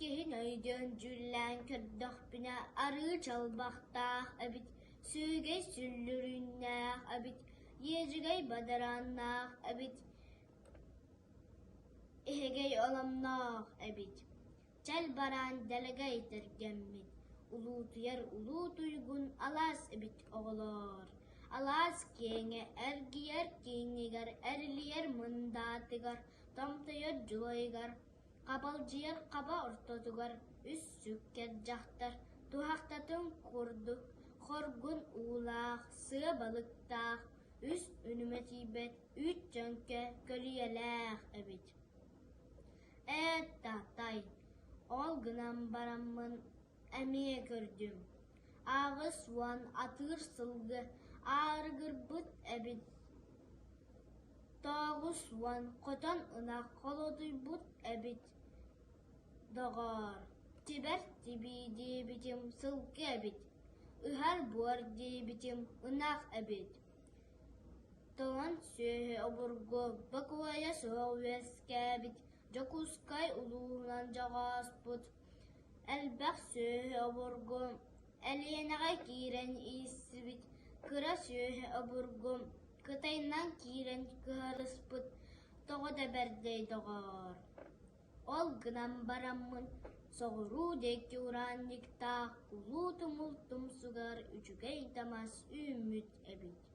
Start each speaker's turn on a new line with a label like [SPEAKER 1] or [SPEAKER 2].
[SPEAKER 1] Иккиһин өйдөөн дьүүллээн көрдөхпүнэ, арыы чалбахтаах эбит, сүөгэй сүллүрүүннээх эбит, иэдьэгэй бадарааннаах эбит, иһэгэй оламноох эбит. Чэл бараан дэлэгэй тэргэммит, улуутуйар улуу туйгун алаас эбит оҕолоор. Алаас киэҥэ эргийэр кииҥигэр, эрилийэр мындаатыгар, томтойор дьулайыгар, хабалдьыйар хаба ортотугар үс сүккэр дьахтар туһахтатын курдук хоргун уулаах, сыа балыктаах, үс үнүмэтийбэт үүт дьэҥкэ көлүйэлээх эбит. Ээ, татай, ол гынан бараммын эмиэ көрдүм, 80 атыыр сылгы аарыгырбыт эбит, 90 хотон ынах холотуйбут эбит, доҕоор, тибэр тибии диэбитим сылгы эбит, ыһар буор диэбитим ынах эбит Тоҥон сүөһү обургу бокуойа суох үөскээбит Дьокуускай улууһунан дьоҕооспут элбэх сүөһү обургу Элиэнэҕэ киирэн ииссибит кыра сүөһү обургу Кытайынан киирэн кыһарыспыт тоҕо да бэрдэй доҕоор Ол гынан бараммын соҕуруу диэки ураанньыктаах улуу тумул тумсугар үчүгэй да мас үүммүт эбит.